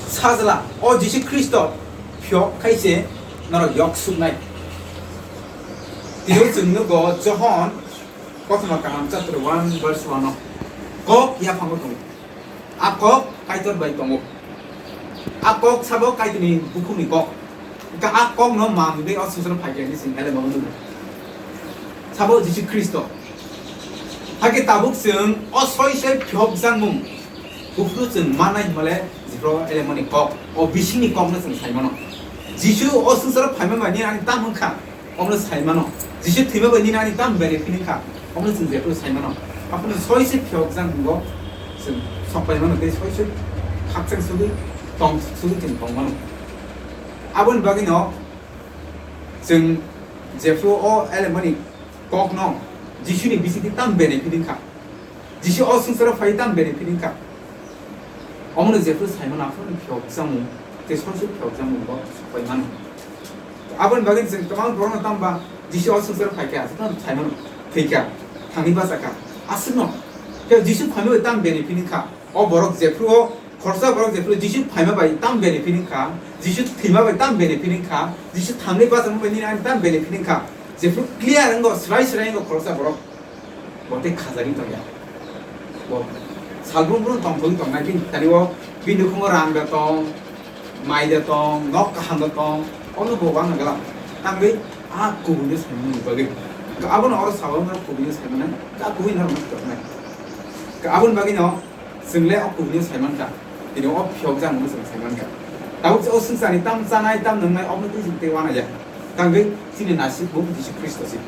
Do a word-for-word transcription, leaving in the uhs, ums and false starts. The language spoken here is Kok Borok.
Sajla, o Jisu Khristo phiyok khai se norok yok suknai. Tini chwng nugo Johon kothoma kaham chapter one verse one o, kok yaphango tongo. A kok Kaitor bai tongo. A kok sabo Kaitorni bukhukni kok. Hwnkhe a kokno manwi o swngcharo phaikha hinwi chwng elemao nugo. Sabo Jisu Khristo. Hakhe tabuk chwng o soi soi phiyokjakmung buphuru chwng manai hinmale jephru elemani kok, o bisingni kokno chwng saimano. Jisu o swngcharo phaima bai nini ani tamo wngkha, omono saimano. Jisu thwima bai nini ani tamo benefit wngkha, omono chwng jephru saimano. Aphuru soi soi phiyokjakmungo chwng sokpaimano tei soi soi khakchang sugwi tong sugwi chwng tongmano. Aboni bagwino chwng jephru o elemani kokno Jisuni bisingtwi tamo benefit wngkha. Jisu o swngcharo phai tamo benefit wngkha. Omono jephru saimano aphuru phiyokjakmung tei soi soi phiyokjakmungo sokpaimano. Aboni bagwi chwng kwbang borokno tamo ba Jisu o swngcharo phaikha, aswkno saimano thwikha, thangwi bachakha, aswkno. Khe Jisu phaima bai tamo benefit wngkha. O borok jephru o khoroksa borok jephru Jisu phaima bai tamo benefit wngkha, Jisu thwima bai tamo benefit wngkha, Jisu thangwi bachakma bai nini ani tamo benefit wngkha. Jephru clear wngo, swrai swrai wngo khoroksa borok. Bo tei khajagwi tongya. Bo salbrum brum tongthogwi tongnai bini thani o bini nukhumo rang da tong, mai da tong, nok kaham da tong, ono bo wngna glak. Tangwi a kubuino saimani bagwi. Abono oro sabo wngkha kubuino saimanai, a kubui norokno toknai. Aboni bagwino chwng le o kubuino saimankha, tini o phiyokjakmano chwng saimankha. Tabuk o swngcharni tam chanai, tam nwngnai, obono twi chwng tei uanajak. Tangwi chini nasib bo Jisu Khristo se.